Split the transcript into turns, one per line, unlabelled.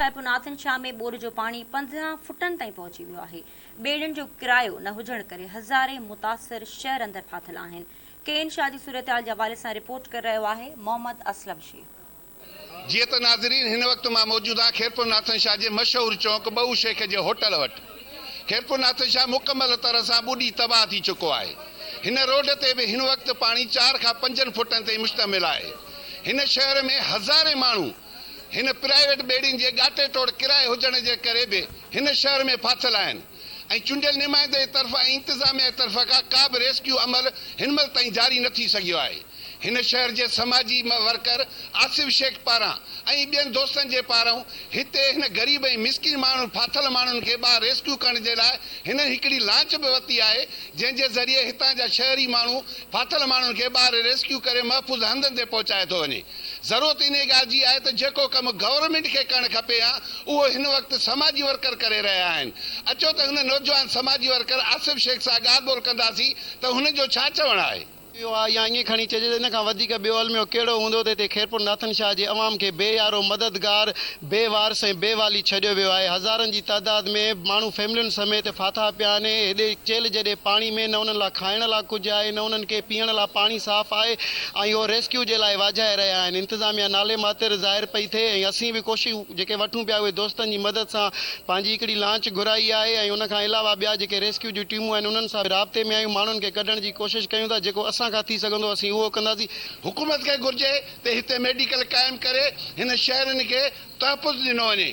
خيرپورناٿن شاهه ۾ ٻوڏ جو پاڻي 15 فٽن تائين پهچي ويو آهي، ٻيڙين جو ڪرايو نه هجڻ ڪري هزارين متاثر شهر اندر ڦاٿل آهن. ڪين شاهه جي صورتحال جي حوالي سان رپورٽ ڪري رهيو آهي محمد اسلم شيخ.
جيئن ته ناظرين هن وقت مان موجود آهيان خيرپور ناٿن شاهه جي مشهور چونڪ ٻهو شيخ جي هوٽل وٽ. خيرپور ناٿن شاهه مڪمل طرح سان ٻڏي تباهه ٿي چڪو آهي. هن روڊ تي به هن وقت پاڻي چار کان پنجن فوٽن تائين مشتمل آهي. هن شهر ۾ هزارين ماڻهو هن پرائيويٽ ٻيڙين جي ڳاٽي ٽوڙ ڪرائي هجڻ جي ڪري به هن شهر ۾ ڦاٿل آهن ۽ چونڊيل نمائندي جي طرف ۽ انتظاميا جي طرف کان ڪا به ريسڪيو عمل هن مهل تائين جاري نه ٿي سگهيو آهي. هن شهر جي سماجي ورڪر آصف شيخ پاران ۽ ٻين دوستن جي پاران هتي هن غريب ۽ مسڪين ماڻهن ڦاٿل ماڻهن کي ٻاهر ريسڪيو ڪرڻ جي لاء هنن هڪڙي لانچ به ورتي آهي جنهن جي ذريعي هتان جا شهري ماڻهو ڦاٿل ماڻهن کي ٻاهر ريسڪيو ڪري محفوظ هنڌن تي پهچايو ٿو وڃي. ضرورت انهيء ڳالهه جي آهي ته جيڪو ڪم گورنمينٽ کي ڪرڻ کپي ها اهو هن وقت سماجي ورڪر ڪري رهيا آهن. اچو ته هن نوجوان سماجي ورڪر آصف شيخ سان ڳالهه ٻولهه ڪنداسين ته هن جو ڇا چوڻ آهي.
اهو آهي يا ائين کڻي چئجي ته ان کان وڌيڪ ٻيو الميو ڪهڙو هوندو ته هتي خيرپور ناٿن شاهه جي عوام کي بي يارو مددگار، بي وارث ۽ بي والي ڇڏيو ويو آهي. هزارن جي تعداد ۾ ماڻهو فيملين سميت ڦاٿا پيا آهن. هيڏي چيلهه جيڏي پاڻي ۾ نه انهن لاء کائڻ لاء ڪجهه آهي نه انهن کي پيئڻ لاء پاڻي صاف آهي ۽ اهو ريسڪيو جي لاء واجهائي رهيا آهن. انتظاميا نالي ماتر ظاهر پئي ٿئي ۽ اسين به ڪوششون جيڪي وٺون پيا اهي دوستن جي مدد سان پنهنجي هڪڙي لانچ گهرائي آهي ۽ ان کان علاوه ٻيا جيڪي ريسڪيو جون ٽيمون آهن انهن سان به رابطي ۾ آهيون ماڻهن کي ڪڍڻ جي ڪوشش ڪيون ٿا جيڪو اسان کان ٿي سگهندو اسين اهو ڪنداسين.
حڪومت کي گهرجي ته هتي ميڊيڪل قائم ڪري هن شهرين کي تحفظ ڏنو وڃي.